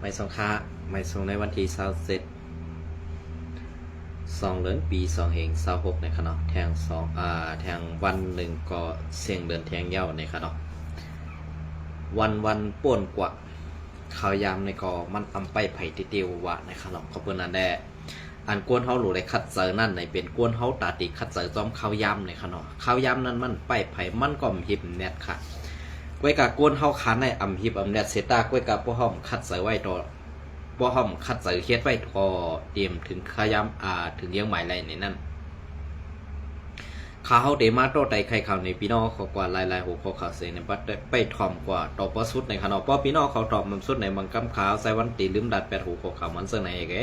ໄມສົ່ງຄ່າ ໄມສົ່ງໃນວັນທີຊາວເຈັດ ສອງເດືອນ ປີສອງພັນຊາວຫົກ ນີ້ຄະເນາະ ແທ່ງສອງ ອ່າ ແທ່ງວັນໜຶ່ງກໍເສັງເດືອນແທ່ງຍາວນີ້ຄະເນາະ ວັນວັນປ່ນກວ່າ ຂ່າວຢາມນີ້ກໍມັນອຳໄປໄຜຕິຕິວະນີ້ຄະເນາະ ກໍເປັນນັ້ນແຫຼະ ອັນກວນເຮົາຫຼູໄດ້ຄັດເຈີນັ້ນໃນເປັນກວນເຮົາຕາຕິຄັດເຈີຈອມຂ່າວຢາມນີ້ຄະເນາະ ຂ່າວຢາມນັ້ນມັນໄປໄຜມັນກໍອຳຫິບອຳແນດຄະ ກ້ວຍກະກວນເຮົາຄາໃນອຳຫິບອຳແນດເສຍຕາ ກ້ວຍກະພວກເຮົາອຳຄັດເຈີໄວ້ຕໍ່ ພວກເຮົາອຳຄັດເຈີເຮັດໄວ້ກໍຕຽມເຖິງຂ່າວຢາມ ອ່າ ເຖິງເລື່ອງໝາຍໄລໃນນັ້ນ ຂ່າວເຮົາເດມາຕໍ່ໄຕ່ໄຂ່ຂ່າວໃນພີ່ນ້ອງເຂົາກວ່າຫຼາຍໆຫົວຂໍ້ຂ່າວເສຍໃນບັດໄປຖ່ອມກວ່າຕໍ່ປະສຸດໃນຄະເນາະ ເພາະພີ່ນ້ອງເຂົາຖ່ອມມາສຸດໃນບາງກຳຂ່າວໃສ່ວັນເຕລືມດັດແປດຫົວຂໍ້ຂ່າວມັນເຊິ່ງໃນເອເກ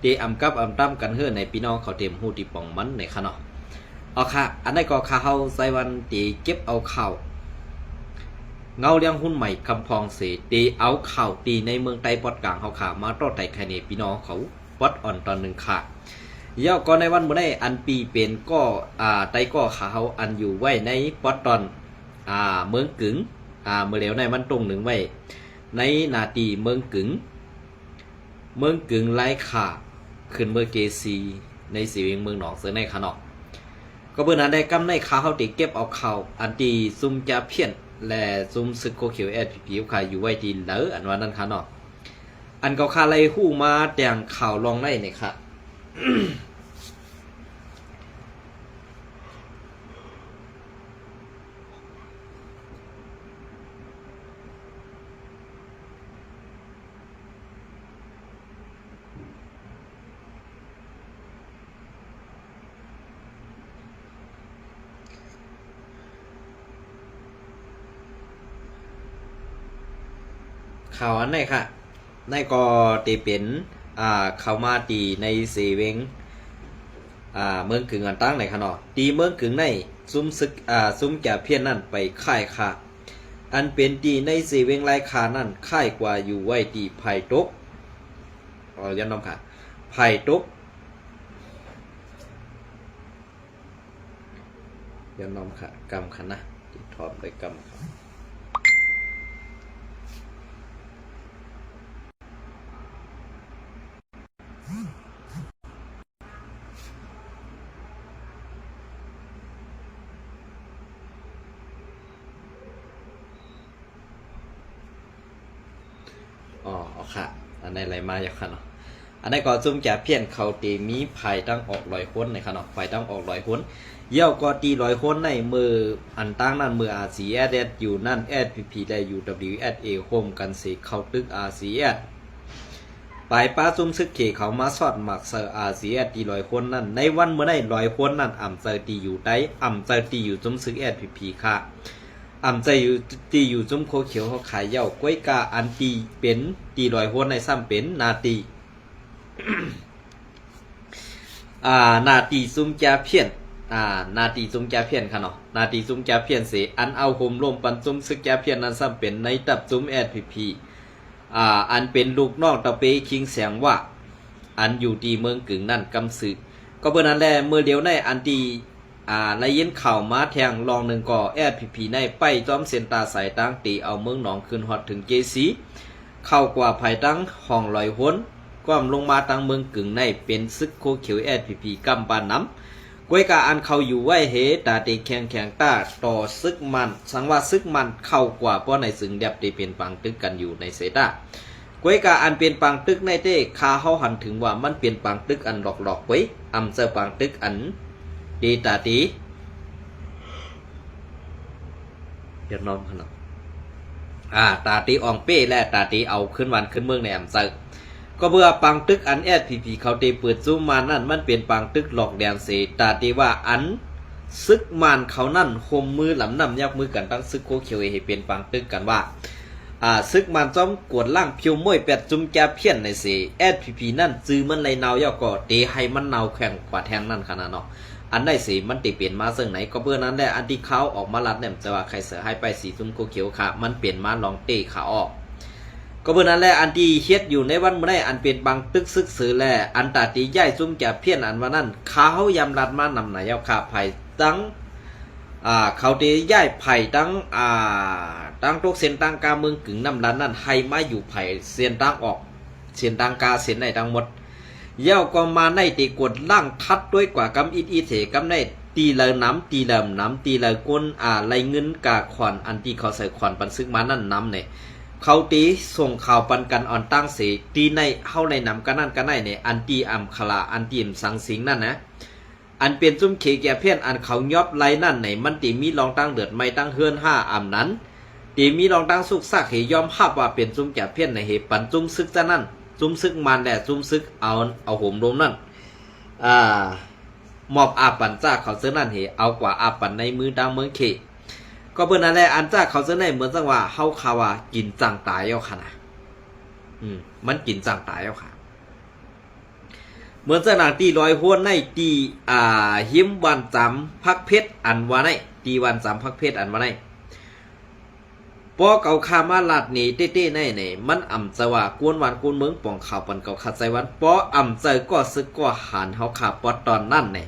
ທີ່ອຳກັບອຳຕຳກັນເຮີໃນພີ່ນ້ອງເຂົາເຕັມຮູ້ທີ່ປ່ອງມັນໃນຄະເນາະ ເອົາຄະ ອັນໃດກໍຄະເຮົາໃສ່ວັນເຕເກັບເອົາຂ່າວ ເງົາລ້ຽງຮຸ່ນໃໝ່ກຳພອງເສ ເຕເອົາຂ່າວທີ່ໃນເມືອງໃຕ້ປອດກາງເຮົາຄະ ມາຕໍ່ໄຕ່ໄຂ່ໃນພີ່ນ້ອງເຂົາປອດອ່ອນຕອນໜຶ່ງຄະ ແລ້ວກໍໃນວັນມື້ໃດອັນປີເປັນກໍ ອ່າ ໄຕ້ກໍຄະເຮົາອັນຢູ່ໄວ້ໃນປອດຕອນ ອ່າ ເມືອງກຶງ ອ່າ ເມື່ອແລ້ວໃນມັນຕົງໜຶ່ງໄວ້ໃນນາຕີເມືອງກຶງ ເມືອງກຶງລາຍຄາ ຂຶ້ນເມືອເກຊີ ໃນເຊວຽງເມືອງໜອງເຊີງໃນຄະເນາະ ກໍເບີນນັ້ນແຫຼະ ກຳໃນຄະເຮົາເຕເກັບເອົາຂ່າວ ອັນທີ່ຊຸມຈາພຽນ ແລະ ຊຸມຊຶກໂຄຂຽວ ແອສພີພີ ຄະ ຢູ່ໄວ້ທີ່ເລີ ອັນວ່ານັ້ນຄະເນາະ ອັນເຂົາຄະໄລ່ຮູ້ມາແຕ່ງຂ່າວລອງໄດ້ນີ້ຄະ. ຂ່າວອັນໃດຄະ ໃນກໍເຕເປັນ ອ່າ ເຂົ້າມາຕີໃນເຊເວັງ ອ່າ ເມືອງກຶງອັນຕັ້ງໃນຄະເນາະ ຕີເມືອງກຶງໃນ ຊຸມຊຶກ ອ່າ ຊຸມຈາພຽນນັ້ນໄປຄ້າຍຄະ ອັນເປັນຕີໃນເຊເວັງລາຍຄານັ້ນຄ້າຍກວ່າຢູ່ໄວ້ຕີພາຍຕົກ ເອີ ຢ້ານນ້ອມຄະ ພາຍຕົກ ຢ້ານນ້ອມຄະ ກຳຄະນະ ຕິດທອມໄດ້ກຳຄະ. ອໍ ເອົາຄະ ອັນໃດໄລ່ມາຢູ່ຄະເນາະ ອັນໃດກໍຊຸມຈາພຽນເຂົາເຕມີພາຍຕັ້ງອອກລອຍຄົນໃນຄະເນາະ ພາຍຕັ້ງອອກລອຍຄົນ ແລ້ວກໍຕີລອຍຄົນໃນມື້ອັນຕັ້ງນັ້ນ ມື້ອາຊີເອສເອສຢູ່ນັ້ນ ແອສພີພີ ແລະ ຢູດັບເບິນຢູເອສເອ ໂຮມກັນເສເຂົ້າຕຶກອາຊີເອສ ປາຍປາຊຸມຊຶກເຂເຂົາມາຊອດໝາກໃສ່ອາຊີເອສ ຕີລອຍຄົນນັ້ນ ໃນວັນມື້ໃດລອຍຄົນນັ້ນອຳເຈີຕີຢູ່ໃຕ້ ອຳເຈີຕີຢູ່ຊຸມຊຶກແອສພີພີຄະ ອຳໃຈຢູ່ ທີ່ຢູ່ຊຸມໂຄຂຽວເຮົາຂາຍເຍົາ ກ້ວຍກາອັນທີ່ເປັນ ທີ່ລອຍໂຮນໃນຊ້ຳເປັນໜ້າທີ່ ອ່າ ໜ້າທີ່ຊຸມຈາພຽນ ອ່າ ໜ້າທີ່ຊຸມຈາພຽນຄະເນາະ ໜ້າທີ່ຊຸມຈາພຽນເສ ອັນເອົາໂຮມລົມປັນຊຸມຊຶກຈາພຽນນັ້ນຊ້ຳເປັນນາຍທັບຊຸມແອສພີພີ ອ່າ ອັນເປັນລູກນ້ອງຕາເປຄິງແສງວ່າ ອັນຢູ່ທີ່ເມືອງກຶງນັ້ນກຳຊື່ ກໍເບີນນັ້ນແຫຼະ ມື້ດຽວໃນອັນທີ່ ອ່າ ໄດ້ຍິນຂ່າວມາແທ່ງລອງໜຶ່ງກໍ ແອສພີພີ ໃນໄປຈອມເສັ້ນຕາສາຍຕາງ ຕີເອົາເມືອງໜອງຂຶ້ນຮອດເຖິງເຈຊີ ເຂົ້າກວ່າພາຍຕັ້ງຫ້ອງລອຍໂຮນ ກ້ອມລົງມາທາງເມືອງກຶງໃນ ເປັນຊຶກໂຄຂຽວ ແອສພີພີ ກຳບ້ານນຳ ກ້ວຍກາອັນເຂົາຢູ່ໄວ້ເຮ ຕາເຕແຂງແຂງຕາຕໍ່ຊຶກມັນ ສັງວ່າຊຶກມັນເຂົ້າກວ່າປ້ອນໃນຊຶງແດບ ເຕເປັນປາງຕຶກກັນຢູ່ໃນເຊຕາ ກ້ວຍກາອັນເປັນປາງຕຶກໃນເຕ ຂ້າເຮົາຫັນເຖິງວ່າມັນເປັນປາງຕຶກອັນຫຼອກໆ ເວີຍ ອຳເຈີປາງຕຶກອັນເຕຕາເຕ ວຽດນາມຫັ້ນນະ ອ່າ ຕາເຕອອງເປ້ ແລະ ຕາເຕເອົາຄືນບ້ານຄືນເມືອງໃນອຳເຈີ ກໍເພື່ອປາງຕຶກອັນແອສພີພີເຂົາເຕເປີດຊູມມານັ້ນ ມັນເປັນປາງຕຶກຫຼອກແດນເສ ຕາເຕວ່າອັນ ຊຶກມານເຂົານັ້ນ ໂຮມມືລຳນ້ຳຍັບມືກັນ ທັງຊຶກໂຄຂຽວເອ ເຮັດເປັນປາງຕຶກກັນວ່າ ອ່າ ຊຶກມານຈອມກວດລ້າງຜິວມ້ວຍແປດຈຸ້ມຈາພຽນໃນເສ ແອສພີພີນັ້ນ ຈື່ມັນໄລ່ເນົ່າ ແລ້ວກໍເຕໃຫ້ມັນເນົ່າແຂງກວ່າແທ່ງນັ້ນຂະໜາດເນາະ ອັນໃດເສ ມັນເຕເປັນມາເຊິ່ງໃນ ກໍເບີນນັ້ນແຫຼະ ອັນທີ່ຂ່າວອອກມາລັດແນມຈະວ່າໄຄເສືອໃຫ້ໄປສີຊຸມໂຄຂຽວຂະ ມັນເປັນມາລອງເຕຂາອອກ ກໍເບີນນັ້ນແຫຼະ ອັນທີ່ເຮັດຢູ່ໃນວັນມື້ໃດ ອັນເປັນປາງຕຶກຊຶກເສີແລ ອັນຕາທີ່ຍ້າຍຊຸມຈາພຽນອັນວ່ານັ້ນ ຂ້າເຮົາຢາມລັດມານຳນາຍກຂະ ພາຍຕັ້ງ ອ່າ ເຂົາເຕຍ້າຍພາຍຕັ້ງ ອ່າ ທາງຕົກເສັ້ນທາງກາງເມືອງກຶງນ້ຳລັດນັ້ນ ໃຫ້ມາຢູ່ໃຜເສັ້ນທາງອອກ ເສັ້ນທາງກາງເສັ້ນໃນທັງໝົດ. ແລ້ວກໍມາໃນທີ່ກວດລ້າງຄັດດ້ວຍກວ່າກຳອິດໆ ເສ ກຳໃນທີ່ລາວນຳ ທີ່ລາວນຳ ທີ່ລາວກົນ ອາ ໄລ່ເງິນກາຂວັນ ອັນທີ່ເຂົາໃສ່ຂວັນປັນຊຶກມານັ້ນນຳແນ່ ເຂົາຕິສົ່ງຂ່າວປັນກັນອອນຕ່າງເສ ທີ່ໃນເຮົາໄດ້ນຳກັນນັ້ນກັນໃນແນ່ ອັນທີ່ອຳຄະລາ ອັນທີ່ອຳສັງສິງນັ້ນນະ. ອັນເປັນຊຸມເຂກຽພຽນ ອັນເຂົາຍອບໄລ່ນັ້ນໃນ ມັນຕິມີລອງຕັ້ງເດືອດໃໝ່ຕັ້ງເຮືອນຫ້າອຳນັ້ນ ຕິມີລອງຕັ້ງສຸກຊາກເຫຍອມຮັບວ່າເປັນຊຸມກຽພຽນໃນເຫ ປັນຊຸມຊຶກຈານັ້ນ ຊຸມຊຶກມານແລະຊຸມຊຶກເອົາ ເອົາໂຫມລົມນັ້ນ ອາ ມອບອາປັນຈາກເຂົາເຈີນັ້ນເຫ ເອົາກວ່າອາປັນໃນມືຕາງເມືອງເຂ. ກໍເບິ່ງນັ້ນແຫຼະ ອັນຈາກເຂົາເຈີໃນເໝືອນຈັ່ງວ່າ ເຮົາຄາວ່າກິນຈ້າງຕາຍເອົາຂະນະ ອືມ ມັນກິນຈ້າງຕາຍເອົາຂະ. ເໝືອນຈັ່ງນາງທີ່ລອຍໂຮນໃນທີ່ ອ່າ ຮິມບ້ານຈຳຜັກເພັດອັນວ່າໃນ ທີ່ບ້ານຈຳຜັກເພັດອັນວ່າໃນ ພໍເຂົາຂ້າມາລາດນີ້ເຕ້ໆໃນນີ້ ມັນອຳຈະວ່າກວນບ້ານກວນເມືອງປອງຂ່າວປັນເຂົາຂາດໃຈວັນ ພໍອຳເຈີກໍຊຶກກໍຫານເຮົາຂ້າປອດຕອນນັ້ນນີ້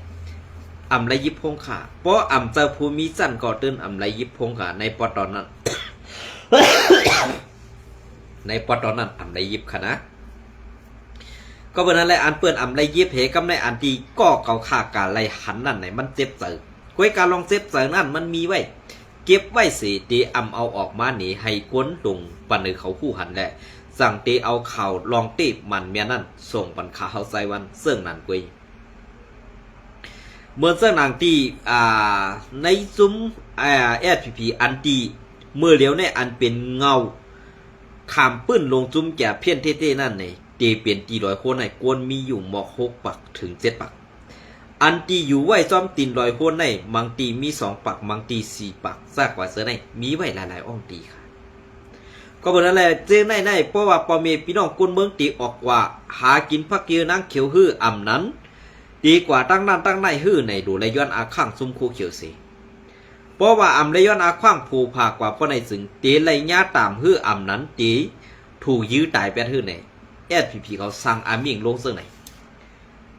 ອຳໄລຍິບໂຮງຂ້າ ພໍອຳເຈີຜູ້ມີຊັ້ນກໍຕື່ນອຳໄລຍິບໂຮງຂ້າໃນປອດຕອນນັ້ນ ໃນປອດຕອນນັ້ນອຳໄລຍິບຂະນະ. ກໍເບິ່ງນັ້ນແຫຼະ ອັນເພິ່ນອຳໄລຍິບເຫ ກຳໃນອັນທີ່ກໍເຂົາຂ້າກາໄລຫັນນັ້ນໃນ ມັນເຈັບໃຈ ກວຍກາລອງເຈັບໃຈນັ້ນມັນມີໄວ້ ເກັບໄວ້ເສ ເຕອຳເອົາອອກມານີ້ໃຫ້ຄົນດົງປານເໜີເຂົາຮູ້ຫັນແຫຼະ ຈັ່ງເຕເອົາຂ່າວລອງເຕບມັນແມ່ນນັ້ນ ສົ່ງປັນຂ້າເຮົາໃຈວັນເຊິ່ງນັ້ນກວຍ. ເໝືອນເຊິ່ງນາງທີ່ ອ່າ ໃນຊຸມ ອ່າ ແອັດພີພີ ອັນທີ່ເມື່ອຫຼຽວໃນອັນເປັນເງົາ ຂາມປືນລົງຈຸ້ມແກ່ພຽນເທໆນັ້ນໃນ ເຕເປັນຕີລອຍໂຄນໃນ ກວນມີຢູ່ໝອກຫົກປັກເຖິງເຈັດປັກ. ອັນທີ່ຢູ່ໄວ້ຊອມຕີນລອຍໂຄນໃນ ມັງຕີມີສອງປັກ ມັງຕີສີ່ປັກ ຊາກວ່າເສືອໃນ ມີໄວ້ຫຼາຍໆອ່ອງຕີຄ່ະ. ກໍເບິ່ງນັ້ນແຫຼະ ເຈີໃນໃນ ເພາະວ່າພໍ່ແມ່ພີ່ນ້ອງຄົນເມືອງເຕອອກກວ່າ ຫາກິນຜັກເກີນາງຂຽວຮືອຳນັ້ນ ດີກວ່າຕັ້ງນັ້ນຕັ້ງໃນຮືໃນ ໂດໄລຍ້ອນອາຂ້າງຊຸມໂຄຂຽວເສ. ເພາະວ່າອຳໄລຍ້ອນອາຂ້າງໂພພາກວ່າພໍ່ໃນຈຶ່ງ ເຕໄລຍາຕາມຮືອຳນັ້ນ ເຕຖືກຢື້ຕາຍແປດຮືໃນ ແອັດພີພີເຂົາສັ່ງອາມິງລົງເຊິ່ງໃນ.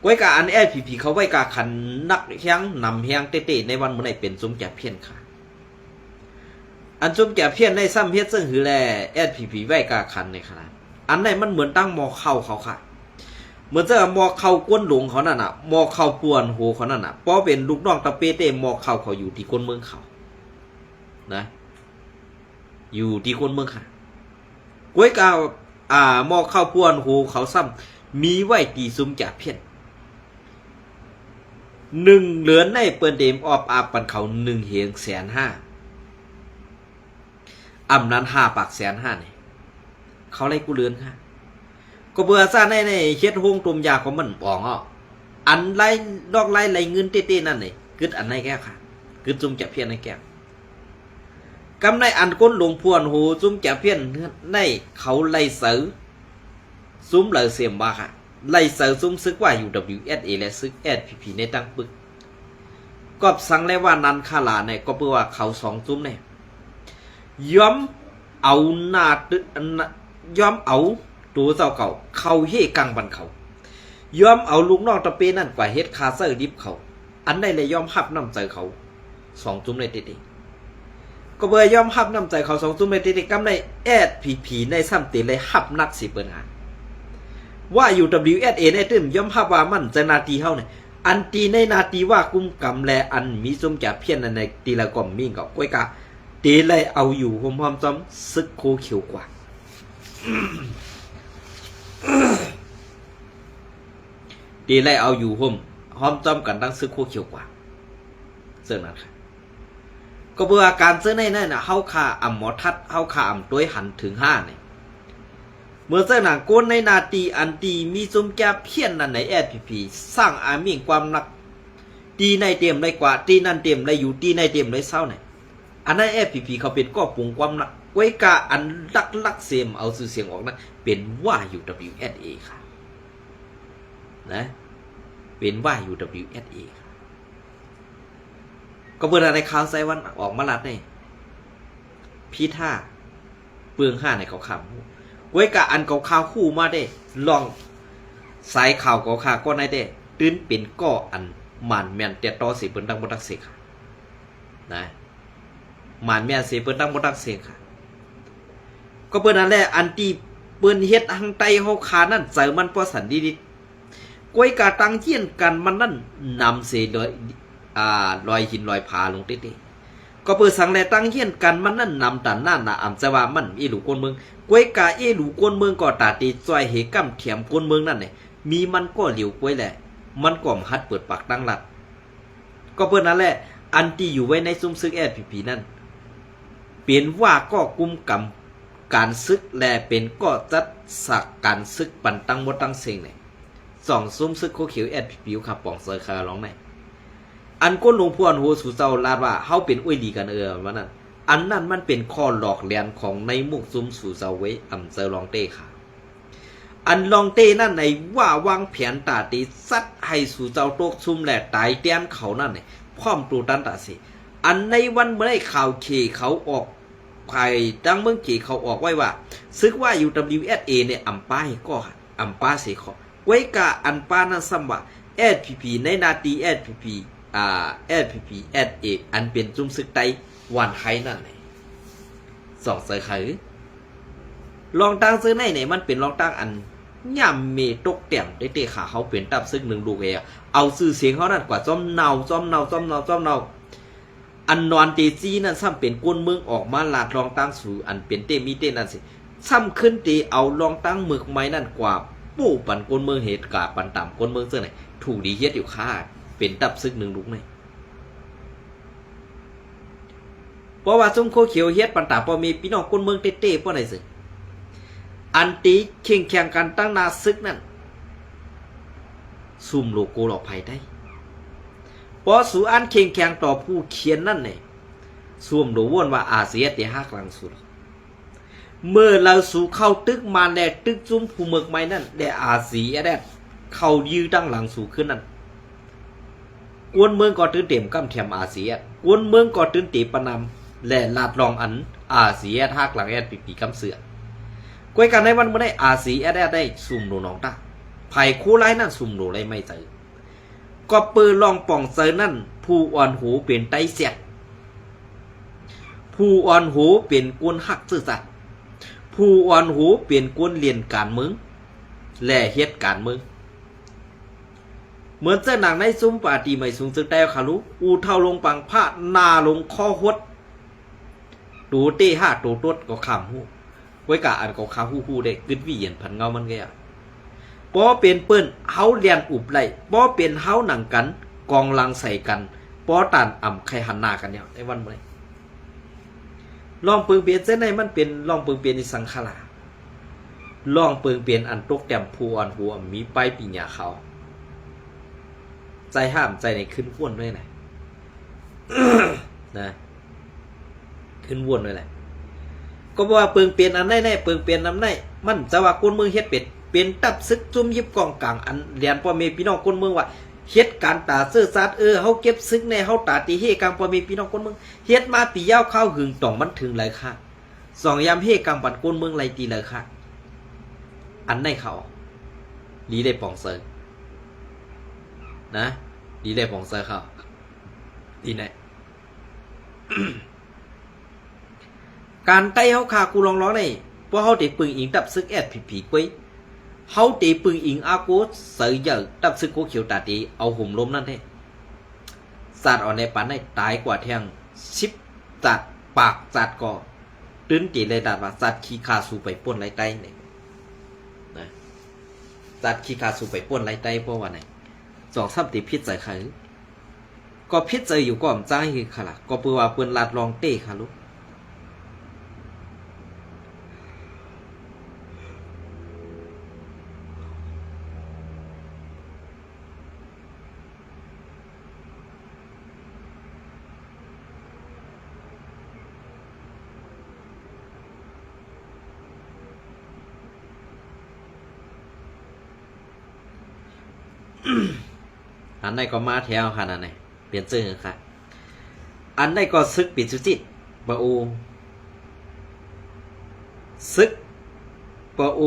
ກວຍກາອັນແອັດພີພີເຂົາໄວ້ກາຂັນໜັກແຮງນຳແຮງເຕໆໃນວັນມື້ໃນເປັນຊຸມຈາພຽນຄ່ະ. ອັນຊຸມຈາພຽນໃນຊ້ຳເຮັດເຊິ່ງຫືແລ ແອັດພີພີໄວ້ກາຂັນໃນຂະນະ ອັນໃນມັນເໝືອນຕັ້ງໝໍ່ເຂົ້າເຂົາຄ່ະ. ເໝືອນເຊິ່ງໝໍ່ເຂົ້າກວນຫຼົງເຂົານັ້ນນະ ໝໍ່ເຂົ້າປວນໂຫເຂົານັ້ນນະ ພໍເປັນລູກນ້ອງຕະເປເຕ ໝໍ່ເຂົ້າເຂົາຢູ່ທີ່ຄົນເມືອງເຂົານະ ຢູ່ທີ່ຄົນເມືອງຄ່ະ. ກວຍກາ ອ່າ ໝໍ່ເຂົ້າປວນໂຫເຂົາຊ້ຳມີໄວ້ຕີຊຸມຈາພຽນ ໜຶ່ງເດືອນໃນເປີນເດມອອບອາບປັນເຂົາໜຶ່ງເຮງແສນຫ້າ ອຳນັ້ນຫ້າປາກແສນຫ້ານີ້ ເຂົາໄລ່ກູເລື່ອນຄ່ະ. ກໍເບື່ອຊາດໃນ ໃນເຮັດໂຮງຕົ້ມຢາຂອງມັນອອກເນາະ ອັນລາຍ ດອກລາຍໄລ່ເງິນເຕໆນັ້ນນີ້ ກຶດອັນໃນແກ້ວຄ່ະ ກຶດຊຸມຈາພຽນໃນແກ້ວ. ກຳໃນອັນກົນຫຼົງພວນໂຫ ຊຸມຈາພຽນໃນເຂົາໄລ່ເສີ ຊຸມເລີເສມວ່າຄ່ະ ໄລ່ເສີຊຸມຊຶກວ່າ ຢູດັບເບິນຢູເອັສເອ ແລະ ຊຶກແອັດພີພີໃນຕັ້ງປຶກ ກອບສັງແລວ່ານັນຄາລາໃນ ກໍເພື່ອວ່າເຂົາສອງຊຸມໃນ ຍອມເອົາໜ້າ ຍອມເອົາໂຕເຈົ້າເຂົາເຂົ້າເຮກັງບັນເຂົາ ຍອມເອົາລູກນ້ອງຕະເປນັ້ນກວ່າເຮັດຄ່າເຊີດິບເຂົາ ອັນໃດແລຍອມຮັບນ້ຳໃຈເຂົາສອງຈຸ້ມໃນເຕເຕ ກໍເພື່ອຍອມຮັບນ້ຳໃຈເຂົາສອງຈຸ້ມໃນເຕເຕ ກຳໃນແອັດພີພີໃນຊ້ຳເຕໄລຮັບໜັກຊິເປີນຫາ ວ່າ ຢູດັບເບິນຢູເອັສເອ ໃນຕື່ມຍອມຮັບວ່າມັນຈະໜ້າທີ່ເຮົາໃນ ອັນຕີໃນໜ້າທີ່ວ່າກຸມກຳ ແລະ ອັນມີຊຸມຈາພຽນໃນ ໃນຕີລະກອມມິງກໍ ກວຍກາ ເຕໄລເອົາຢູ່ໂຮມຮ່ອມຈອມຊຶກໂຄຂຽວກວ່າ ເຕໄລເອົາຢູ່ໂຮມຮ່ອມຈອມກັນທັງຊຶກໂຄຂຽວກວ່າ ເຊິ່ງນັ້ນ ກໍເພື່ອການເຊິ່ງໃນນັ້ນນະ ເຮົາຂ້າອຳໝໍທັດ ເຮົາຂ້າອຳໂຕຍຫັນເຖິງຫ້າໃນ ເມື່ອເຊິ່ງນາງກົນໃນໜ້າທີ່ອັນຕີມີຊຸມຈາພຽນນັ້ນໃນ ແອັດພີພີ ສ້າງອາມິງຄວາມໜັກ ຕີໃນເຕັມໄດ້ກວ່າ ຕີນັ້ນເຕັມໄດ້ຢູ່ ຕີໃນເຕັມໄດ້ເຊົາໃນ ອັນນັ້ນແອັດພີພີເຂົາເປັນກໍປຸງຄວາມໜັກ ກວຍກາອັນຫຼັກໆເສມເອົາຊື່ສຽງອອກນັ້ນ ເປັນວ່າ ຢູດັບເບິນຢູເອັສເອ ຄ່ະ ນະ ເປັນວ່າ ຢູດັບເບິນຢູເອັສເອ ຄ່ະ ກໍເພິ່ນໄດ້ຂ່າວໃສ່ວັນອອກມາລັດໃນ ພິທາ ເປືອງຫ້າໃນເຂົາຂ້າມຮູ້ ກວຍກາອັນເຂົາຂ້າມຮູ້ມາເດ້ ລ່ອງສາຍຂ່າວເຂົາຂ້າກໍໃນເດ້ ຕື່ນເປັນກໍອັນໝານແມ່ນແຕ່ຕໍ່ເສເພິ່ນຕັ້ງບໍ່ຕັກເສກ ນະ ໝານແມ່ນເສເພິ່ນຕັ້ງບໍ່ຕັກເສກ ກໍເປັນນັ້ນແຫຼະ ອັນທີ່ເພິ່ນເຮັດທາງໃຕ້ເຮົາຂ້ານັ້ນ ໃຈມັນບໍ່ສັນດີໆ ກວຍກາຕັ້ງຢ້ຽນກັນມັນນັ້ນນຳເສລອຍ ອ່າ ລອຍຫີນລອຍຜາລົງເຕະໆ. ກໍເປັນສັງແລະ ຕັ້ງຢ້ຽນກັນມັນນັ້ນນຳຕານນັ້ນນະ ອຳຈະວ່າມັນເອຫຼູກວນເມືອງ ກວຍກາເອຫຼູກວນເມືອງກໍຕາເຕ ຊ່ອຍເຫກຳຖຽມກວນເມືອງນັ້ນແຫຼະ ມີມັນກໍຫຼຽວກວຍແຫຼະ ມັນກໍບໍ່ຮັດເປີດປາກຕັ້ງລັດ. ກໍເປັນນັ້ນແຫຼະ ອັນທີ່ຢູ່ໄວ້ໃນຊຸມເສິກ ແອສພີພີ ນັ້ນ ເປັນວ່າກໍກຸມກຳການເສິກ ແລະ ເປັນກໍຈັດສັກການເສິກປັນທັງໝົດທັງເສັງແຫຼະ ສອງຊຸມເສິກໂຄຂຽວ ແອສພີພີ ຂ້າປອງເຊີຍຂ້າລອງໃນ ອັນກົນຫຼວງພວນໂຫສູ່ເຈົ້າລາດວ່າ ເຮົາເປັນອວຍດີກັນເອີ ວ່ານັ້ນ ອັນນັ້ນມັນເປັນຂໍ້ຫຼອກລຽນຂອງໃນໝູ່ຊຸມສູ່ເຈົ້າເວີຍ ອຳເຈີລອງເຕ້ຂ້າ ອັນລອງເຕ້ນັ້ນໃນວ່າວາງແຜນຕາເຕຈັດໃຫ້ສູ່ເຈົ້າຕົກຊຸມ ແລະ ຕາຍແທນເຂົານັ້ນ ພ້ອມໂຕຕັນຕາເສ. ອັນໃນວັນມື້ໃດຂ່າວເຂເຂົາອອກ ພາຍທາງເມືອງເຂເຂົາອອກໄວ້ວ່າ ເສິກວ່າ ຢູດັບເບິນຢູເອັສເອ ນີ້ອຳປາໃຫ້ກໍ ອຳປາເສເຂາະ ກວຍກາອັນປານັ້ນຊ້ຳວ່າ ແອສພີພີ ໃນໜ້າທີ່ ແອສພີພີ ອ່າ ແອສພີພີ ແອສເອ ອັນເປັນຊຸມເສິກໄຕ້ຫວັນໄທນັ້ນແຫຼະ ສອງເຊີຍໄຄ ລອງຕັ້ງເຊີຍໃນນີ້ ມັນເປັນລອງຕັ້ງອັນຫຍ້ຳເມຕົກແຕ່ງເຕໆ ຂາເຮົາເປັນຕັບເສິກໜຶ່ງລູກເອ ເອົາຊື່ສຽງເຮົານັ້ນກວາດຈ້ອມເນົ່າ ຈ້ອມເນົ່າ ຈ້ອມເນົ່າ ຈ້ອມເນົ່າ ອັນນອນເຕຈີນັ້ນຊ້ຳເປັນຄົນເມືອງອອກມາລາດລອງຕັ້ງສູ ອັນເປັນເຕມີເຕນັ້ນຊິ ຊ້ຳຂຶ້ນເຕເອົາລອງຕັ້ງເມືອງໃໝ່ນັ້ນກວ່າໂປ້ປັນຄົນເມືອງເຮັດການປັນຕາມຄົນເມືອງເຊິ່ງໃນ ຖືກດີເຮັດຢູ່ຄ່າ ເປັນຕັບເສິກໜຶ່ງລູກໃນ ເພາະວ່າຊຸມໂຄຂຽວເຮັດປັນຕາພໍ່ແມ່ພີ່ນ້ອງຄົນເມືອງເຕໆ ພວກໃດເຊິ່ງ ອັນເຕເຄັ່ງແຂງກັນຕັ້ງໜ້າເສິກນັ້ນ ຊຸມໂລໂກລອກໄພໄດ້ ເພາະສູອັນເຄັ່ງແຂງຕໍ່ຜູ້ຂຽນນັ້ນແຫຼະ ຊຸມໂລໂວນວ່າ ອາຊີເອັສ ເຕຫັກຫຼັງສູ ເມື່ອລາວສູເຂົ້າຕຶກມານ ແລະ ຕຶກຊຸມຜູ້ເມືອງໃໝ່ນັ້ນ ແລະ ອາຊີເອັສ ເຂົ້າຢື້ຕັ້ງຫຼັງສູຂຶ້ນນັ້ນ ກວນເມືອງກໍຕື່ນເຕັມກຳຖຽມ ອາຊີເອັສ ກວນເມືອງກໍຕື່ນເຕປະນຳ ແລະ ລາດລອງອັນ ອາຊີເອັສ ຫັກຫຼັງ ແອສພີພີ ກຳເສືອ ກວຍກາໃນວັນມື້ໃດ ອາຊີເອັສ ໄດ້ຊຸມໂນໜອງຕາ ໄພໂຄລາຍນັ້ນຊຸມໂນໄລໄມ້ໃຈ ກໍເປີລອງປ່ອງໃຈນັ້ນ ຜູ້ອ່ອນໂຫເປັນໄຕແຊກ ຜູ້ອ່ອນໂຫເປັນຄົນຮັກຊື່ສັດ ຜູ້ອ່ອນໂຫເປັນຄົນຫຼິ້ນການເມືອງ ແລະ ເຮັດການເມືອງ ເໝືອນເຈົ້າໜັງໃນຊຸມປາຕີໄໝສູງເຊິ່ງໃຕ້ຄາລຸ ອູເທົາລົງປັງພະ ໜ້າລົງຄໍຫົດ ໂຕເຕຫ້າໂຕຕົດກໍຄຳຮູ້ ກວຍກາອັນກໍຄາຮູ້ຮູ້ໄດ້ ກຶດວິເຢັນພັນເງົາມັນກໍຢ່າ ພໍເປັນເປີ້ນເຮົາລຽນອຸບໄລ່ ພໍເປັນເຮົາໜັງກັນ ກອງຫຼັງໃສ່ກັນ ພໍຕານອຳໄຂ່ຫັນໜ້າກັນແລ້ວ ໃນວັນມື້ນີ້ ລອງເປິງເປັນເຊັ່ນໃດ ມັນເປັນລອງເປິງເປັນອີສັງຂະລາ ລອງເປິງເປັນອັນຕົກແຕ່ມຜູ້ອ່ອນໂຫ ມີປາຍປີນຍາຂາວ ໃຈຫ້າມໃຈໃນຂຶ້ນອ້ວນດ້ວຍນະ ນະ ຂຶ້ນວົນໄວ້ແຫຼະ ກໍບໍ່ວ່າເປິງເປັນອັນໃດແນ່ ເປິງເປັນນຳໃດ ມັນຈະວ່າຄົນເມືອງເຮັດເປັນ ເປັນຕັບເສິກຈຸ້ມຢິບກອງກາງ ອັນລຽນພໍ່ແມ່ພີ່ນ້ອງຄົນເມືອງວ່າ ເຮັດການຕາເຊີຊາດ ເອີ ເຮົາເກັບເສິກແນ່ ເຮົາຕາຕີເຮກາງພໍ່ແມ່ພີ່ນ້ອງຄົນເມືອງ ເຮັດມາປີຍາວຄາວຫຶງ ຕ້ອງມັນເຖິງຫຼາຍຄາ ສອງຍາມເຮກາງປັນຄົນເມືອງໄລ່ຕີຫຼາຍຄາ ອັນໃດເຂົາ ລີໄດ້ປອງເຊີ ນະ ລີໄດ້ປອງເຊີເຂົາ ລີແນ່ ການໄຕ້ເຮົາຄາກູລອງລອງໃນ ພວກເຮົາເຕປຶງອີງຕັບເສິກ ແອສພີພີ ກວຍ ເຮົາເຕປຶງອີງອາໂກໄຊໃຫຍ່ ຕັບເສິກໂຄຂຽວຕາເຕ ເອົາໂຮມລົມນັ້ນແທ້ ຊາດອ່ອນໃນປານໃນຕາຍກວ່າແທ່ງສິບຊາດ ປາກຊາດກໍ ຕື່ນເຕໄດ້ດາດວ່າ ຊາດຂີ້ຂ້າສູໄປປ້ນໄລ່ໄຕ້ນີ້ ນະ ຊາດຂີ້ຂ້າສູໄປປ້ນໄລ່ໄຕ້ ເພາະວ່າໃນ ສອງສາມເຕຜິດໃຈໃຜ ກໍຜິດໃຈຢູ່ກໍອຳຈ້າຍຄືຄະລະ ກໍເພາະວ່າເພິ່ນລາດລອງເຕຄະລຸ ອັນໃດກໍມາແຖວຂະໜາດໃດ ປ່ຽນຊື່ຄືຄະ ອັນໃດກໍເສິກປີສຸຈິດ ປະໂອ ເສິກປະໂອ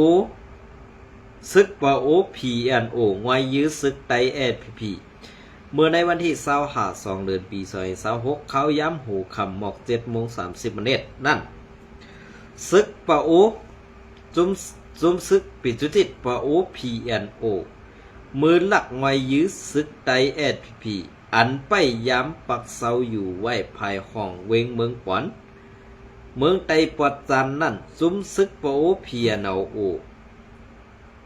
ເສິກປະໂອ ພີເອັນໂອ ງວຍຢື້ເສິກໄຕ້ ແອສພີພີ ເມື່ອໃນວັນທີຊາວຫ້າ ສອງເດືອນ ປີສອງພັນຊາວຫົກ ເຂົ້າຍາມຫົວຄ່ຳໝອກເຈັດໂມງສາມສິບມາເນັດນັ້ນ ຊຶກປະໂອ ຊຸມ ຊຸມຊຶກປິດຈຸຕິດປະໂອ ພີເອັນໂອ ມືຫຼັກງວຍຢື້ຊຶກໄຕ ເອສພີພີ ອັນໄປຢາມປັກເຊົາຢູ່ໄວ້ພາຍຫ້ອງເວງເມືອງປອນ ເມືອງໄຕປອດຈານນັ້ນ ຊຸມຊຶກປະໂອ ພີເອັນໂອ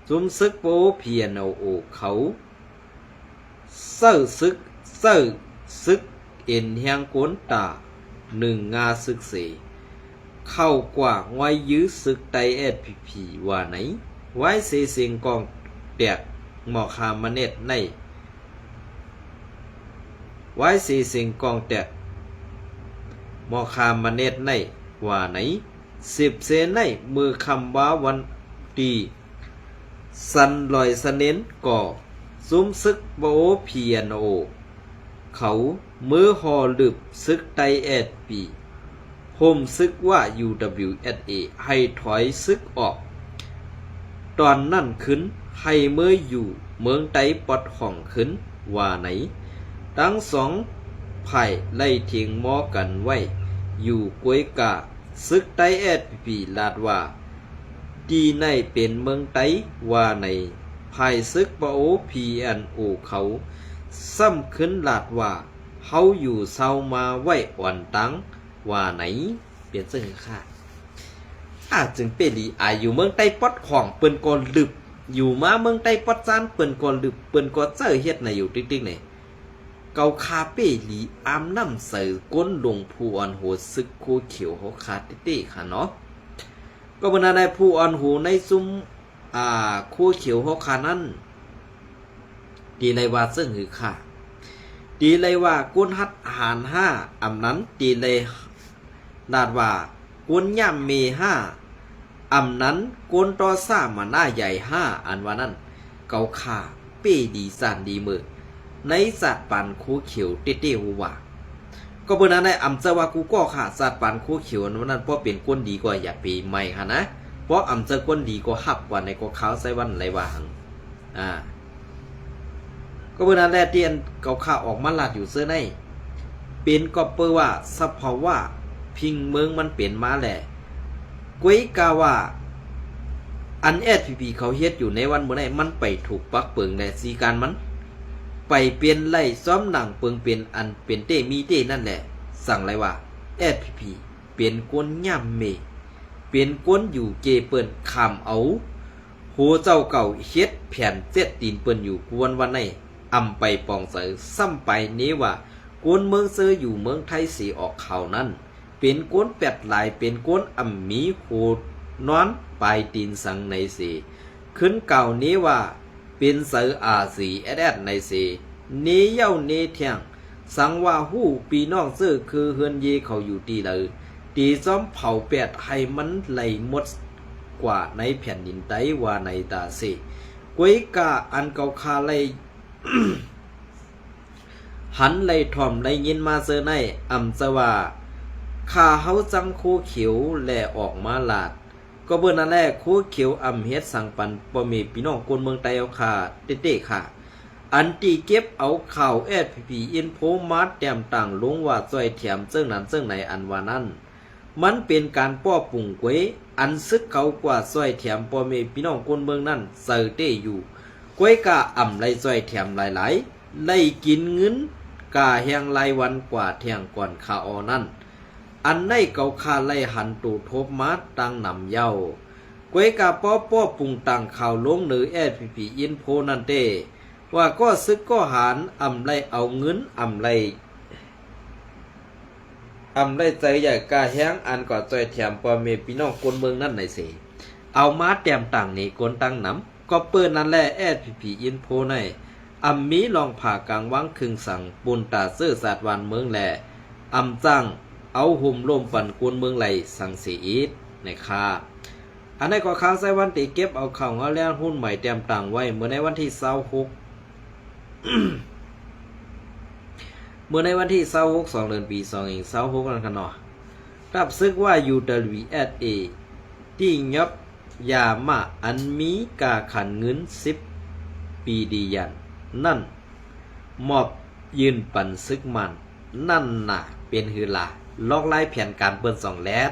ຊຸມຊຶກປະໂອ ພີເອັນໂອ ເຂົາ ເຊີຊຶກ ເຊີຊຶກເອັນແຮງໂກນຕາ ໜຶ່ງງາຊຶກເສ ເຂົ້າກວ່າງວຍຢື້ຊຶກໄຕ ເອສພີພີ ວ່າໃນ ວາຍເສເສັງກອງແຕກ ໝໍຄາມະເນັດໃນ ວາຍເສເສັງກອງແຕກ ໝໍຄາມະເນັດໃນ ວ່າໃນ ສິບເຊໃນ ມື້ຄ່ຳວາວັນທີ ສັນລອຍສະເໜັນກໍ ຊຸມຊຶກປະໂອ ພີເອັນໂອ ເຂົາ ມືຫໍລຶບຊຶກໄຕ ເອສພີພີ ໂຮມຊຶກວ່າ ຢູດັບເບິນເອສເອ ໃຫ້ຖອຍຊຶກອອກ ຕອນນັ້ນຄືນ ໃຫ້ເມືອຢູ່ເມືອງໄຕປອດຫ້ອງຄືນ ວ່າໃນ ທັງສອງຝ່າຍໄລ່ຖຽງມໍກັນໄວ້ຢູ່ ກວຍກາ ຊຶກໄຕ ເອສພີພີ ລາດວ່າ ທີ່ໃນເປັນເມືອງໄຕ ວ່າໃນ ຝ່າຍຊຶກປະໂອ ພີເອັນໂອ ເຂົາ ຊ້ຳຄືນລາດວ່າ ເຮົາຢູ່ເຊົາມາໄວ້ອ່ອນຕັງ ວ່າໃນ ເປັນຈັ່ງຊີ້ຄ່າ. ອາ ຈຶ່ງເປ້ຫຼີອາ ຢູ່ເມືອງໄຕປອດຫ້ອງ ເພິ່ນກໍລຶບ ຢູ່ມາເມືອງໄຕປອດຈານ ເພິ່ນກໍລຶບ ເພິ່ນກໍເຈີເຮັດນະ ຢູ່ຕິກໆນີ້ ເກົາຂ້າເປ້ຫຼີອາມນ້ຳໃສ່ກົ້ນລົງຜູ້ອ່ອນໂຫຊຶກໂຄຂຽວເຮົາຂ້າເຕ້ໆ ຄ່ະເນາະ. ກໍເບິ່ງນັ້ນແຫຼະ ຜູ້ອ່ອນໂຫໃນຊຸມ ອ່າ ໂຄຂຽວເຮົາຂ້ານັ້ນ ຕີໄລ່ວ່າເຊິ່ງຫືອຂ້າ ຕີໄລ່ວ່າ ກົນຮັດຫານຫ້າ ອຳນັ້ນ ຕີໄລ່ລາດວ່າ ກົນຍ່າມເມຫ້າ ອຳນັ້ນ ກົນຕໍ່ຊ້າມາໜ້າໃຫຍ່ຫ້າ ອັນວ່ານັ້ນ ເກົາຂ້າເປ້ດີສານດີເມີ ໃນຈາດປານໂຄຂຽວເຕ້ໆ ຫວາ. ກໍເບິ່ງນັ້ນແຫຼະ ອຳເຈີວ່າກູກໍຂ້າ ຈາດປານໂຄຂຽວ ອັນວ່ານັ້ນ ເພາະເປັນຄົນດີກໍຢ່າໄປໄໝ້ຫັ້ນນະ ເພາະອຳເຈີຄົນດີກໍຮັບກວ່າໃນກໍຂ່າວໄຊວັນໄລ່ວ່າຫັ້ນ ອາ ກໍເບິ່ງນັ້ນແຫຼະ ທີ່ອັນເຂົາຂ້າອອກມາລາດຢູ່ເຊີໃນ ເປັນກໍເປີວ່າສະພາວະພິງເມືອງມັນເປັນມາແຫຼະ ກວຍກາວ່າ ອັນ ເອສພີພີ ເຂົາເຮັດຢູ່ໃນວັນມື້ໃດ ມັນໄປຖືກປັກເປີງແລະສີການມັນ ໄປປ່ຽນໄລ່ຊອມໜັງເປີງເປັນອັນເປັນເຕ້ມີເຕ້ນັ້ນແຫຼະ ຈັ່ງໄລວ່າ ເອສພີພີ ເປັນຄົນຍ່າມເມ ເປັນຄົນຢູ່ເກເປີ້ນ ຂ້າມເອົາໂຫເຈົ້າເກົ່າເຮັດແຜ່ນເຈັດຕີນເປີ້ນຢູ່ກວນວັນໃນ ອຳໄປປອງເຊີ ຊ້ຳໄປເນວ່າ ຄົນເມືອງເຊີຢູ່ເມືອງໄທເສອອກຂ່າວນັ້ນ ເປັນຄົນແປດຫຼາຍ ເປັນຄົນອຳມີໂຫນອນປາຍຕີນສັງໃນເສ ຂຶ້ນກ່າວເນວ່າ ເປັນເຊີ ອາຊີເອສເອສ ໃນເສ ເນເຍົາເນແທງ ສັງວ່າຮູ້ ພີ່ນ້ອງເຊີຄືເຮືອນເຢເຂົາຢູ່ທີ່ໃດ ຕີຊອມເຜົາແປດໃຫ້ມັນໄຫຼໝົດກວ່າໃນແຜ່ນດິນໄຕ ວ່າໃນຕາເສ ກວຍກາອັນເຂົາຂ້າໄລ່ ຫັນໄລ່ທ່ອມໄດ້ຍິນມາເຊີໃນ ອຳເຈີວ່າ ຂ້າເຮົາຈັ່ງໂຄຂຽວແລອອກມາລາດ ກໍເບິ່ງນັ້ນແຫຼະ ໂຄຂຽວອຳເຮັດສັງປັນພໍ່ແມ່ພີ່ນ້ອງຄົນເມືອງໄຕເຮົາຂ້າເຕ້ໆ ຄ່ະ ອັນທີ່ເກັບເອົາຂ່າວ ເອສພີພີ ອິນໂຟ ມາແຕ້ມຕ່າງລົງວ່າຊ່ອຍແຖມເຊິ່ງນັ້ນເຊິ່ງໃນ ອັນວ່ານັ້ນ ມັນເປັນການປ້ອບປຸງກວຍ ອັນຊຶກເຂົາກວ່າຊ່ອຍແຖມພໍ່ແມ່ພີ່ນ້ອງຄົນເມືອງນັ້ນເຊີເຕ້ຢູ່ ກວຍກາອຳໄລ່ຊ່ອຍແຖມຫຼາຍໆ ໄລ່ກິນເງິນກາແຮງລາຍວັນກວ່າແທ່ງກ່ອນຄາອໍນັ້ນ ອັນໃນເຂົາຂ້າໄລ່ຫັນໂຕທົບມາຕັ້ງນຳເຍົາ ກວຍກາປໍປ້ອບປຸງຕ່າງຂ່າວລົງເນີ ເອສພີພີ ອິນໂຟ ນັ້ນເຕ້ ວ່າກໍຊຶກກໍຫານອຳໄລ່ເອົາເງິນ ອຳໄລ່ ອຳໄລ່ໃຈໃຫຍ່ກາແຮງ ອັນກໍຊ່ອຍແຖມພໍ່ແມ່ພີ່ນ້ອງຄົນເມືອງນັ້ນໃນເສ ເອົາມາແຕ້ມຕ່າງເນກົນຕັ້ງນຳ ກໍເປີນນັ້ນແຫຼະ ເອສພີພີ ອິນໂຟ ໃນ ອຳມີລອງຜ້າກາງວັງເຄື່ອງສັງ ປຸນຕາເຊີສາດບ້ານເມືອງແລະ ອຳຈ້າງເອົາໂຮມລົມປັນຄົນເມືອງໄຫຼສັງເສອີກໃນຄ່າ. ອັນໃດກໍຂ່າວໄຊວັນ ທີ່ເກັບເອົາຂ່າວເງົາແລ້ວຮຸ່ນໃໝ່ແຕ້ມຕ່າງໄວ້ ເມື່ອໃນວັນທີຊາວຫົກ ເມື່ອໃນວັນທີຊາວຫົກ ສອງເດືອນ ປີສອງພັນຊາວຫົກນັ້ນ ຄັນເນາະ ກັບຊຶກວ່າ ຢູດັບເບິນເອສເອ ທີ່ຍົບຢາມາ ອັນມີກາຂັນເງິນສິບປີດີຢານນັ້ນ ມອບຍື່ນປັນຊຶກມັນ ນັ້ນນະ ເປັນຫືລາ ລອກລາຍແຜນການເພິ່ນສອງແລດ.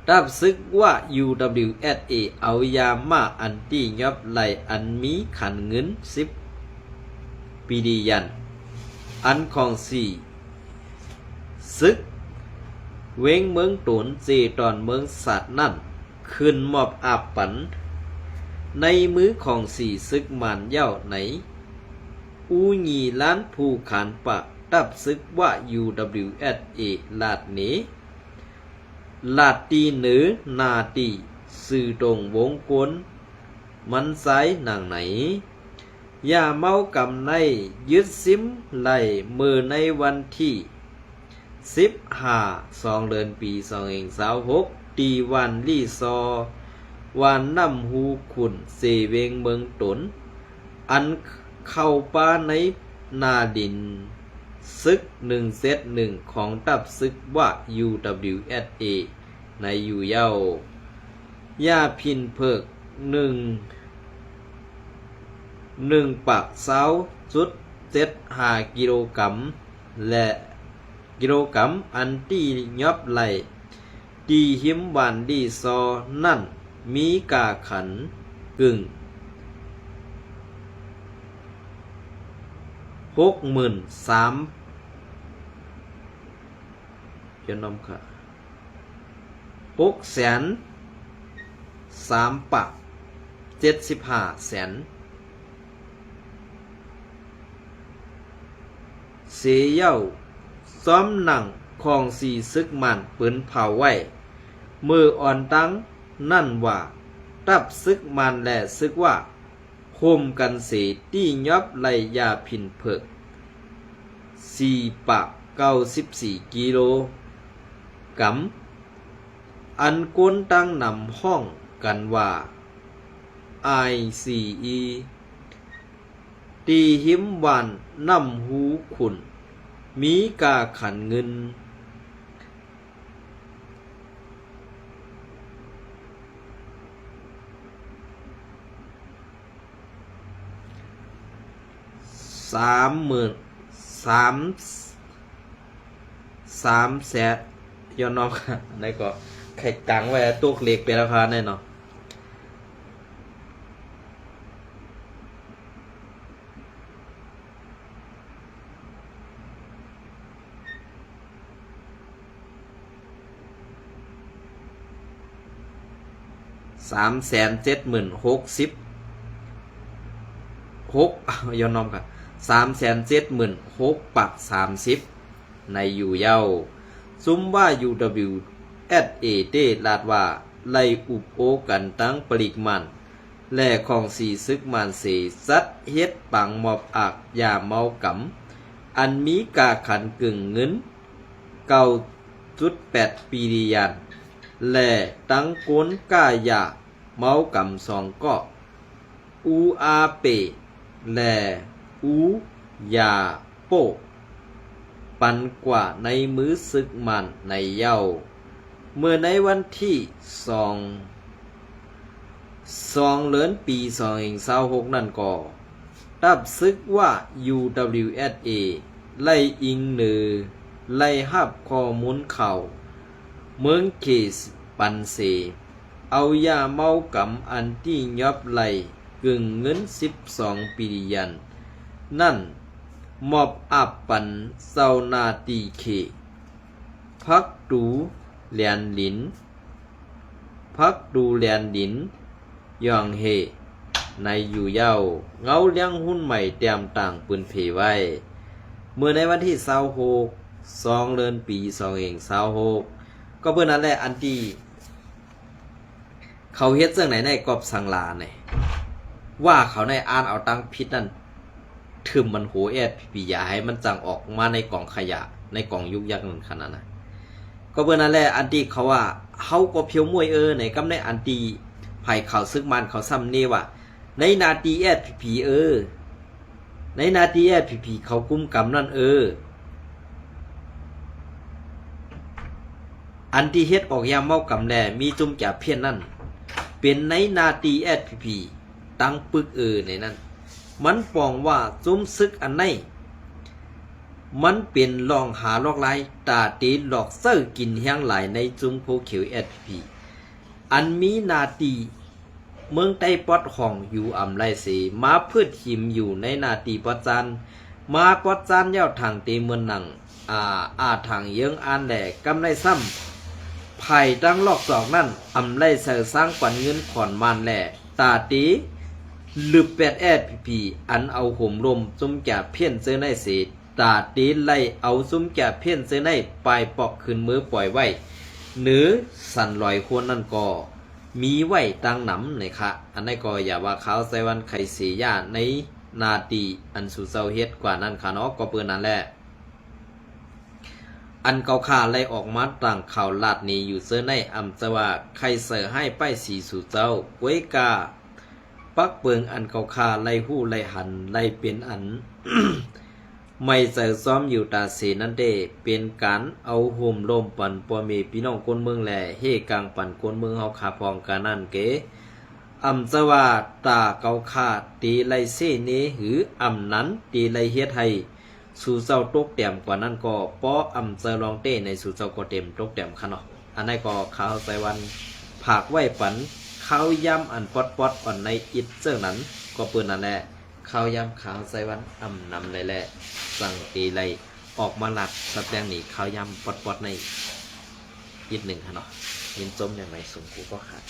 ດັບຊຶກວະ ຢູດັບເບິນຢູເອັສເອ ເອົາຢາມາອັນຕີຫຍອບໄລ່ອັນມີຂັນເງິນສິບບິລຍອນ ອັນຂອງສີຊຶກເວັງເມືອງຕົນ ເຈຕອນເມືອງສັດນັ້ນ ຂຶ້ນມອບອາບປັນໃນມືຂອງສີຊຶກມານເຍົາໃນ ອູຢີລ້ານພູຄານປະ ດັບຊຶກວະ ຢູດັບເບິນຢູເອັສເອ ລາດເນ ລາດຕີເນີ ນາຕີ ຊື່ຕົງ ວົງກົນ ມັນຊາຍ ນາງໃນ ຢາເມົາກຳໄດ້ຍຶດຊິມໄດ້ເມື່ອໃນວັນທີສິບຫ້າ ສອງເດືອນ ປີສອງພັນຊາວຫົກ ທີ່ບ້ານລີຊໍ ບ້ານນ້ຳຮູຂຸນ ເຊເວັງເມືອງຕົນ ອັນເຂົ້າປ່າໃນໜ້າດິນຊຶກໜຶ່ງເຈັດໜຶ່ງ ຂອງດັບຊຶກວະ ຢູດັບເບິນຢູເອັສເອ ໃນຢູ່ເຍົາ ຢາຜິນເຜິກ ໜຶ່ງ ໜຶ່ງປາກຊາວຈຸດເຈັດຫ້າກິໂລກຣາມ ແລະ ກິໂລກຣາມ ອັນຕີຫຍອບໄລ່ ທີ່ຫິມບ້ານລີຊໍນັ້ນ ມີຄ່າຂັນກຶ່ງຫົກໝື່ນສາມ ຈະນຳຄ່າ ຫົກແສນສາມປາກເຈັດສິບຫ້າແສນ ເຊເຍົາ ຊອມໜັງຂອງສີຊຶກມານປືນເຜົາໄວ້ ເມື່ອອ່ອນຕັ້ງນັ້ນວ່າ ດັບຊຶກມານ ແລະ ຊຶກວະ ໂຮມກັນເສ ຕີຫຍອບໄລ່ຢາຜິນເຜິກ ສີ່ປາກເກົ້າສິບສີ່ກິໂລກຣາມ ອັນຄົນຕ່າງນຳຮ້ອງກັນວ່າ ໄອຊີອີ ທີ່ຫິມບ້ານນ້ຳຮູຂຸນ ມີຄ່າຂັນເງິນ ສາມໝື່ນ ສາມ ສາມແສນ ຍ້ອນນ້ອງ ອັນໃດກໍ ໃຫ້ກາງໄວ້ຕົວເລກໄປແລ້ວຄ່າແນ່ເນາະ. ສາມແສນເຈັດໝື່ນຫົກສິບຫົກ ຍ້ອນນ້ອງ ສາມແສນເຈັດໝື່ນຫົກປາກສາມສິບ ໃນຢູ່ເຍົາ ຊຸມວ່າ ຢູດັບເບິນຢູເອັສເອ ໄດ້ລາດວ່າ ໄດ້ອຸບໂອ້ກັນຕັ້ງປະລິກມານ ແລະ ຂອງສີຊຶກມານເສ ຈັດເຮັດປາງມອບອາກຢາເມົາກຳ ອັນມີຄ່າຂັນກຶ່ງເງິນເກົ້າຈຸດແປດບິລຍອນ ແລະ ຕັ້ງກົນຄ້າຢາເມົາກຳສອງເກາະ ອູອາເປ ແລະ ອູຢາໂປ ປັນກວ່າໃນມືຊຶກມານໃນເຍົາ ເມື່ອໃນວັນທີສອງ ສອງເດືອນ ປີສອງພັນຊາວຫົກນັ້ນກໍ ດັບຊຶກວະ ຢູດັບເບິນຢູເອັສເອ ໄລ່ອີງເນີ ໄລ່ຮັບຂໍ້ມູນຂ່າວເມືອງເຄສປັນເສ ເອົາຢາເມົາກຳອັນຕີຫຍອບໄລ່ກຶ່ງເງິນສິບສອງບິລຍອນນັ້ນ ມອບອາບປັນເຈົ້າໜ້າທີ່ເຂດ ພັກຕູແລນລິນ ພັກຕູແລນລິນ ຢອງເຮ ໃນຢູ່ເຍົາ ເງົາລຽງຮຸ່ນໃໝ່ແຕ້ມຕ່າງປືນເຜໄວ້ ເມື່ອໃນວັນທີຊາວຫົກ ສອງເດືອນ ປີສອງພັນຊາວຫົກ ກໍເພິ່ນນັ້ນແຫຼະ ອັນທີ່ ເຂົາເຮັດຈັ່ງໃດໃນກອບສັງຫຼານີ້ ວ່າເຂົາໃນອ່ານເອົາຕັ້ງຜິດນັ້ນ ຖືມມັນໂຫ ເອສພີພີ ຢ່າໃຫ້ມັນຈັ່ງອອກມາໃນກອງຂະຫຍະ ໃນກອງຍຸກຍັກນັ້ນຂະໜາດນະ. ກໍເບິ່ງນັ້ນແຫຼະ ອັນທີ່ເຂົາວ່າ ເຮົາກໍພຽວມ້ວຍເອີ ໃນກຳໃນອັນທີ່ ໃຜເຂົາ ຊຶກມານເຂົາຊ້ຳເນວ່າ ໃນໜ້າທີ່ເອສພີພີເອີ ໃນໜ້າທີ່ເອສພີພີເຂົາກຸມກຳນັ້ນເອີ ອັນທີ່ເຮັດອອກຢາເມົາກຳແລະມີຈຸ້ມຈາພຽນນັ້ນ ເປັນໃນໜ້າທີ່ເອສພີພີ ຕັ້ງປຶກເອີໃນນັ້ນ ມັນປອງວ່າຈຸ້ມຊຶກອັນໃນ ມັນເປັນລ່ອງຫາລອກລາຍ ຕາເຕຫຼອກເຊີກິນແຮງຫຼາຍໃນຈຸມໂຄຂຽວ ແອັດພີພີ ອັນມີໜ້າທີ່ເມືອງໃຕ້ປອດຫ້ອງຢູ່ອຳໄລເສ ມາພືດຫິມຢູ່ໃນໜ້າທີ່ປອດຈານ ມາປອດຈານແລ້ວທາງເຕເມີນໜັງ ອາ ອາທາງເຢິງອານແລ ກຳໄລຊ້ຳ ພາຍຕັ້ງລອກສອກນັ້ນ ອຳໄລເຊີຊ້າງກວັນເງິນຂອນມານແລ ຕາເຕ ລຶບແປດແອັດພີພີ ອັນເອົາໂຫມລົມຈຸມຈາເພນເຈີໃນເສ ຕາເຕໄລ່ເອົາຊຸມຈາເພນເຈີໃນປາຍປອກຂຶ້ນມືປ່ອຍໄວ້ເໜືອສັນລອຍໂຄນນັ້ນກໍມີໄວ້ຕັ້ງນຳໃນຄະ. ອັນໃດກໍຢ່າວ່າຂ່າວໄຊວັນໄຄເສຍາໃນໜ້າທີ່ອັນສູ່ເຈົ້າເຮັດກວ່ານັ້ນຄະເນາະ ກໍເປີນນັ້ນແຫຼະ ອັນເຂົາຂ້າໄລ່ອອກມາຕັ້ງຂ່າວລາດໜີຢູ່ເຈີໃນ ອຳຈະວ່າໄຄເສີໃຫ້ປ້າຍສີສູ່ເຈົ້າ ກວຍກາ ປັກເປິງອັນເຂົາຂ້າໄລ່ຮູ້ໄລ່ຫັນ ໄລ່ເປັນອັນ ໄໝ້ໃຈຊ້ອມຢູ່ຕາເສນັ້ນເດ້ ເປັນການເອົາໂຮມລົມປັນພໍ່ແມ່ພີ່ນ້ອງຄົນເມືອງ ແລະ ເຮກາງປັນຄົນເມືອງເຮົາຂ້າພ້ອມກັນນັ້ນເກ. ອຳຈະວ່າຕາເຂົາຂ້າເຕໄລ່ເຊເນ ຫຼື ອຳນັ້ນເຕໄລ່ເຮັດໃຫ້ ສູ່ເຈົ້າຕົກແຕມກວ່ານັ້ນກໍ ເພາະອຳເຈີລອງເຕ້ໃນສູ່ເຈົ້າກໍເຕັມຕົກແຕມຄະເນາະ. ອັນໃດກໍຂ່າວໄຊວັນຝາກໄວ້ປັນຂ່າວຍາມອັນປອດໆ ອອນໃນອິດເຊິ່ງນັ້ນ ກໍເປີນນັ້ນແຫຼະ ຂ່າວຍາມຂ່າວໄຊວັນອຳນຳໄດ້ແຫຼະ ຈັ່ງເຕໄລ່ອອກມາລາດສະແດງນີ້ ຂ່າວຍາມປອດໆ ໃນອິດໜຶ່ງຄະເນາະ. ຍິນຊົມຢ່າງໃນສູງກູກໍຂາດ